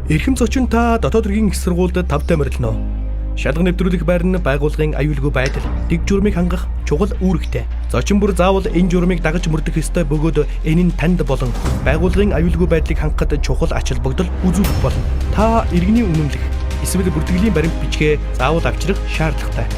Эрхэм зочин, та дотоод хэргийн их сургуульд тавтай морилно. Шалган нэвтрүүлэх байр нь байгууллагын аюулгүй байдал, дэг журмыг хангах чухал үүрэгтэй. Зочин бүр заавал энэ журмыг дагаж мөрдөх ёстой бөгөөд энэ нь танд болон байгууллагын аюулгүй байдлыг хангахад чухал ач холбогдол үзүүлэх болно. Та иргэний үнэмлэх эсвэл бүртгэлийн баримт бичгээ заавал авчрах шаардлагатай.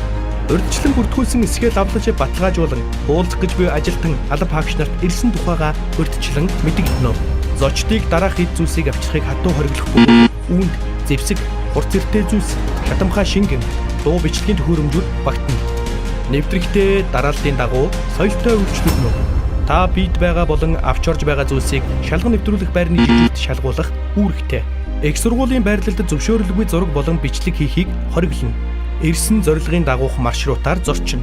Урьдчилан бүртгүүлсэн эсгээ лавлаж баталгаажуулан уулзах гэж буй ажилтан, алба хаагч нарт ирсэн тухайгаа урьдчилан мэдэгдэнэ. Зочдыг дараах эд зүйлсийг авчрахыг хатуу хориглох бөгөөд үүнд зэвсэг, хурц эртэй зүйлс, шатамхай шингэн, дуу бичлэгийн төхөөрөмжүүд багтана. Нэвтрэхдээ дарааллын дагуу соёлтой үйлчлүүлнэ. Та бид байгаа болон авч орж байгаа зүйлсийг шалган нэвтрүүлэх байрны жижигт шалгуулах үүрэгтэй. Их сургуулийн байрлалд зөвшөөрөлгүй зураг болон бичлэг хийхийг хориглоно. Ирсэн зорилгын дагуух маршрутаар зорчино.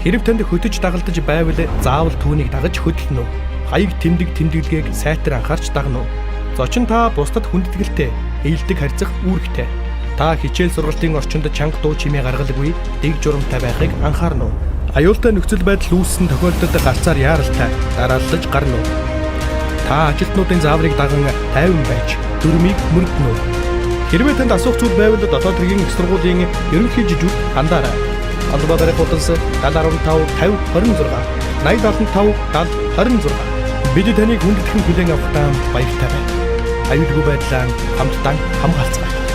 Хэрэв танд хөтөч дагалдаж байвал заавал түүнийг дагаж хөдөлнө. Хаяг тэмдэг тэмдэглэгээг сайтар анхаарч дагна. Зочин та бусдад хүндэтгэлтэй, эелдэг харьцах үүрэгтэй. Та хичээл сургалтын орчинд чанга дуу чимээ гаргалгүй, дэг журамтай байхыг анхаарна уу? Аюултай нөхцөл байдал үүссэн тохиолдолд гарцаар яаралтай дарааллаж гарна уу? Та ажилтнуудын зааврыг даган тайван байж дүрмийг мөрдөнө үү? Хэрвээ танд асуух зүйл байвал дотоод хэргийн их сургуулийн ерөнхий жижүүрт хандаарай. Холбоо барих хуудас 70.15 50 26 80 75 70 26. Бид таныг хүндэтгэн хүлээн авахдаа баяртай байна. Аюулгүй байдлаа хамтдаа хамгаалцгаая.